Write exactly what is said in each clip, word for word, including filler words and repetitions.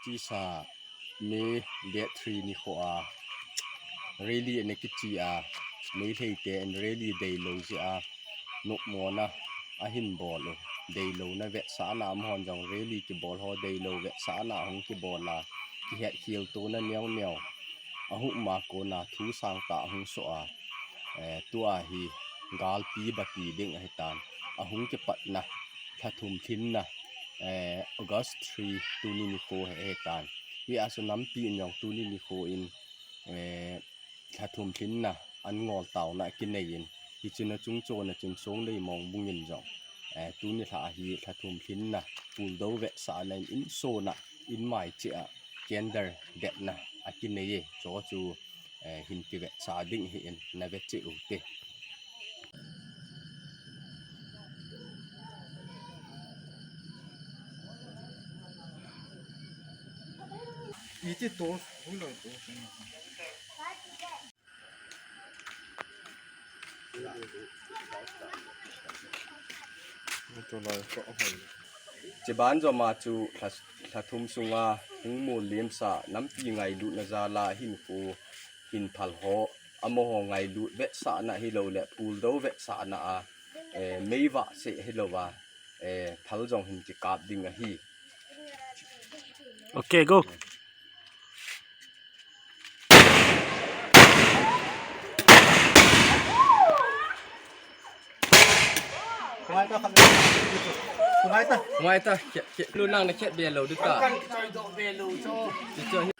Tisa May date three nikho a rally ana kichi a, Meitei te in rally deilou jeh a nopmona ahin bol u. Deilouna vetsahna amahon jong rally kibol ho deilou vetsahna ahung kibol a, kihetkhel tona neo neo ahung um a kona thu sangtah ahung soh a, eh, tua hi galpi bati ding ahitan, ahung kipatna, lha thum lhinna, eh, August three, tuni nikho hi ahitan. Hia chu nampi in jong tuni nikho in, eh, lha thum lhinna an ngol taona akinei in, hiche na chungchon a chun Songnei Mongbung in jong, eh, tuni lha hi lha thum lhinna puldou vetsahna in, insona in mai cheh a candle detna akinei e. Chu chu, eh, hin kivetsah ding ahin, na ve cheh u te. Iti to, hung lo to. Chuban joma chu lha, lha thum sunga hung mol lemsa nampi ngailutna jal a hinkho hin phal ho, amaho ngailut vetsahna hilou le puldou vetsahna a, eh, meivah seh hilou a, eh, thal jong hin kikap ding ahi. Okay, go. Ngai ta, ngai ta, khe, khe, lu nang na khe be lo du ta. Kan choi do be lo cho. Chu chu.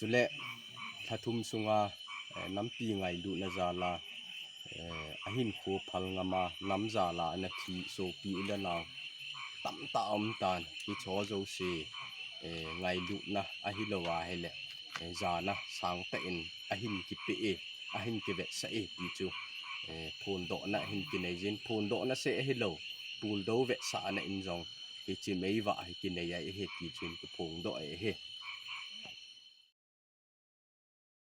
Chule lha thum sunga, eh, nampi ngailutna jal a, eh, ahinkho phal ngam a, nam jal a ana thi sopi u le nao tamtah aum tan, hicho jouse, eh, ngailutna ahilou a hile, eh, jana sangtah in ahin kipeh e, ahin kivetsah e ti chu, eh, phondohna hin kinei jin, phondohna seh ahilou, puldou vetsahna in jong hiche meivah hi kinei ahi ti chu hin kiphongdoh ahi.